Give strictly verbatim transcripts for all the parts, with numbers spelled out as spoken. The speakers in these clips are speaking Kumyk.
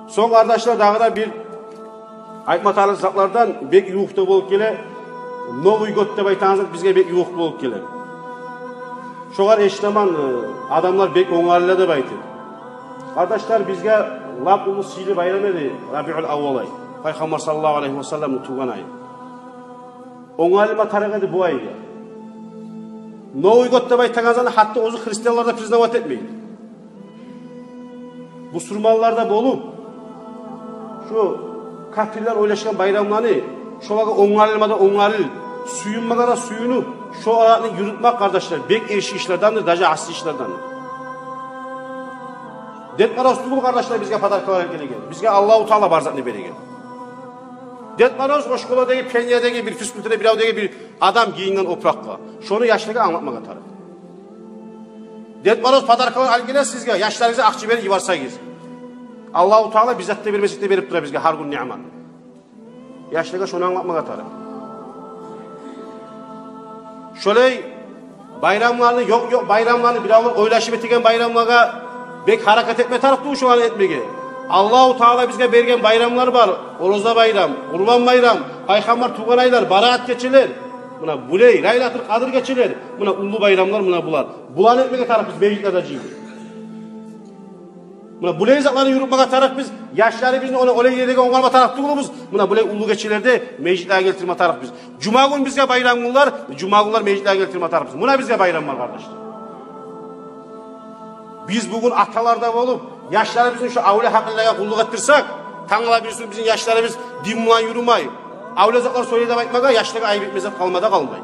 Сонг, къардашлар, дагъы да бир айтма тарыкъ затлардан бек ювукъ да болуп геле, Новый год деп айтагъан зат бизге бек ювукъ болуп геле. Шогъар эшитемен, э, адамлар бек онгарлы деп айтып. Къардашлар, бизге лап уллу сыйлы байрам эди Рабиул аввал ай, Пайхаммар саллаллагьу алайгьи васалламны тувгъан ай. Онгарлы болма тарыкъ эди бу айгъа. Новый год деп айтагъан затны гьатта оьзю христианлар да признавать этмейди. Бусурманлар да болуп, шо капирлер ойлашгъан байрамланы, шолагъа онгарлы болма да онгарлы, сююнмеге де сююнюп, шо аятны юрютмек, къардашлар, бек эрши ишлердендир, даже асси ишлердендир. Дед Мороз тюгюл, къардашлар, бизге подаркалар алып гелеген. Бизге Аллагьу Таала бар затны береген. Дед Мороз о школадагъы, пионердеги бир физкультурада биревдеги бир адам гийинген опуракъгъа. Шону яшлагъа англатмагъа тарыкъ. Дед Мороз подаркалар алып геле сизге, яшларыгъызгъа акъча берип йиберсегиз, Аллагьу Таала биз зат да бермесек де берип тура бизге гьар гюн ниъмат. Яшлагъа шону англатмагъа тарыкъ. Шолай байрамланы, ёкъ-ёкъ байрамланы, биревлер ойлашып этеген байрамлагъа бек гьаракат этме тарыкъ тюгюл шоланы этмеге. Аллагьу Таала бизге берген байрамлар бар. Ораза байрам, Къурбан байрам, Пайхаммар тувгъан айлар, Бараат гечелер. Муна булай, Лайлатул Къадр гечелер. Муна уллу байрамлар муна булар. Буланы этмеге тарыкъ биз межитлерде жыйылып. Муна булай затланы юрютмеге тарыкъ биз, яшларыбызны ону олай ерге онгарма тарыкъ тюгюлбюз. Муна булай уллу гечелерде межитлеге гелтирме тарыкъ биз. Жума гюн бизге байрам гюнлер, жума гюнлер межитлеге гелтирме тарыкъ биз. Муна бизге байрамлар, къардашлар. Биз бугюн аталар да болуп, яшларыбызны шо авлия гьакъыллагъа къуллукъ этдирсек, тангала бирисин бизин яшларыбыз дин булан юрюмей, авлия затлар сёйлей деп айтмагъа яшлагъа айып этме зат къалма да къалмай.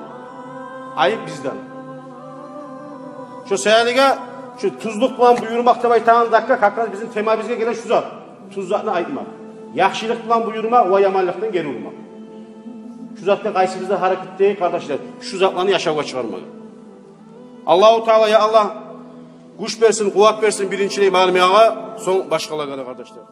Айып бизден. Шо саялыгъа, шо тюзлюк булан буюрмакъ деп айтагъан затгъа, как раз бизин темабызгъа геле шо зат. Тюз затны айтмакъ. Яхшылыкъ булан буюрмакъ ва яманлыкъдан гери урмакъ. Шо затгъа къайсыбыз да гьаракат этейик, къардашлар, шо затланы яшавгъа чыгъармагъа. Аллагьу Таала, я Аллагь, гюч берсин, къуват берсин, биринчилей магъа, сонг башгъалагъа да, къардашлар.